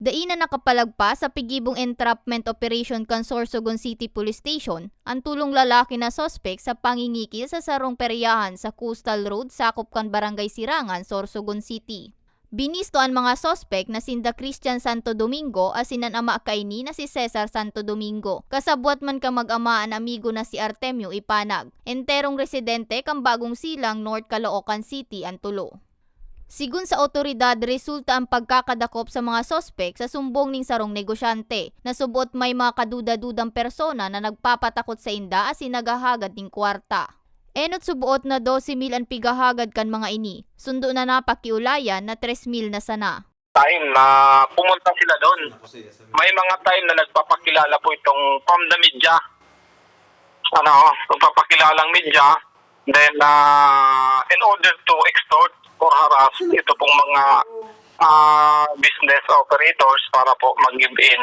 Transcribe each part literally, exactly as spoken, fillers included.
Dai na nakapalagpas sa pigibong entrapment operation kan Sorsogon City Police Station an tolong lalaki na suspek sa pangingikil sa sarong peryahan sa Coastal Road sakop kan Barangay Sirangan, Sorsogon City. Binisto an mga suspek na sinda Christian Santo Domingo asin an ama kaini na si Cesar Santo Domingo. Kasabwat man kan mag-ama an amigo na si Artemio Ipanag. Enterong residente kan Bagong Silang, North Caloocan City an tulo. Sigon sa awtoridad, resulta an pagkakadakop sa mga suspek sa sumbong ning sarong negosyante na subot may mga kaduda-dudang persona na nagpapatakot sainda asin naghahagad nin kwarta. Enot suboot na dose mil an pighahagad kan mga ini, sundo na napakiulayan na tres mil na sana. Time na pumunta sila doon. May mga time na nagpapakilala po itong from the media. Ano, nagpapakilalang media. Then, ah, in order to extort or harass ito pong mga, ah, business operators para po mag-give in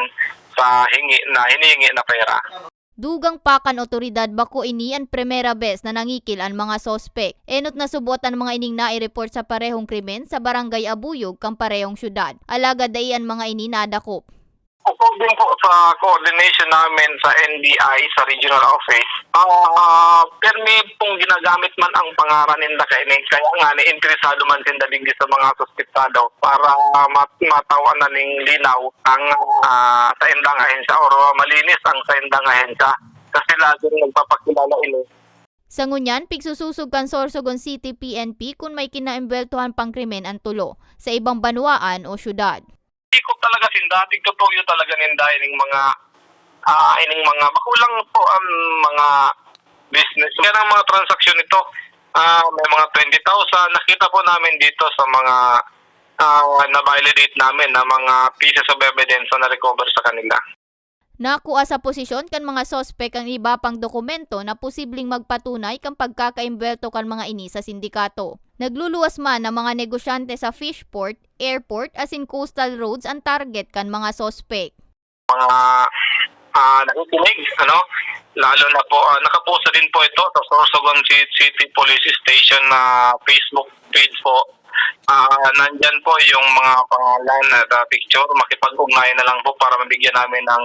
sa hingi na, hinihingi na pera. Dugang pa kan awtoridad, bako ini an primera bes na nangikil an mga suspek. Enot na suboot an mga ining nai-report sa parehong krimen sa Barangay Abuyog kan parehong syudad. Alagad dai an mga ini nadakop. According po sa coordination namin sa N B I, sa regional office, ah, permi pong ginagamit man ang pangaran ninda kaini. Kaya nga, interesado man sinda digdi sa mga suspetsado para mat-, matawan na ning linaw ang, ah, saindang ahensya or malinis ang saindang ahensya. Kasi laging nagpapakilala ini. Sa ngunyan, pigsusosog kan Sorsogon City P N P kun may kinaembweltohan pang krimen an tulo sa ibang banwaan o syudad. Ikot talaga sinda, tigtutuyo talaga ninda ining mga, ah, ining mga, bako lang po ang mga business. Yan ang mga transaksyon nito. Ah, may mga twenty thousand. Nakita po namin dito sa mga, ah, na-validate namin na mga pieces of evidence na na-recover sa kanila. Nakua sa posisyon kan mga suspek ang iba pang dokumento na posibleng magpatunay kan pagkakaimbwelto kan mga ini sa sindikato. Nagluluwas man na mga negosyante sa fishport, airport asin coastal roads an target kan mga suspek. Mga, ah, nakikinig, ano, lalo na po, ah, nakapost din po ito sa Sorsogon Ci-, City Police Station na Facebook page po. Ah, nandyan po yung mga pangalan at, ah, picture. Makipag-ugnayan na lang po para mabigyan namin ng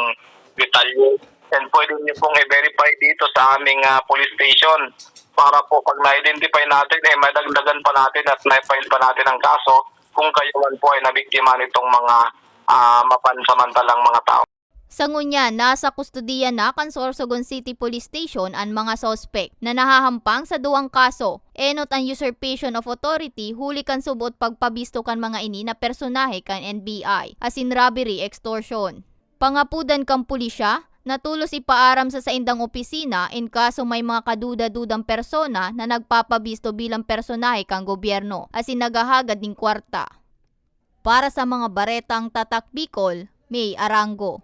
detalye. And pwede niyo pong i-verify dito sa aming, ah, police station para po pag na-identify natin, eh, madagdagan pa natin at na-file pa natin ang kaso kung kayo man po ay nabiktima nitong mga, ah, mapansamantalang mga tao. Sa ngunyan, nasa kustodiya na kan Sorsogon City Police Station an mga suspek na nahahampang sa duwang kaso. Enot an usurpation of authority huli kan subot pagpabisto kan mga ini na personahe kan N B I, asin robbery, extortion. Pangapodan kan pulisya na tolos ipaaram sa saindang opisina in kaso may mga kaduda-dudang persona na nagpapabisto bilang personahe kan gobyerno asin naghahagad nin kwarta. Para sa mga baretang Tatak Bicol, May Arango.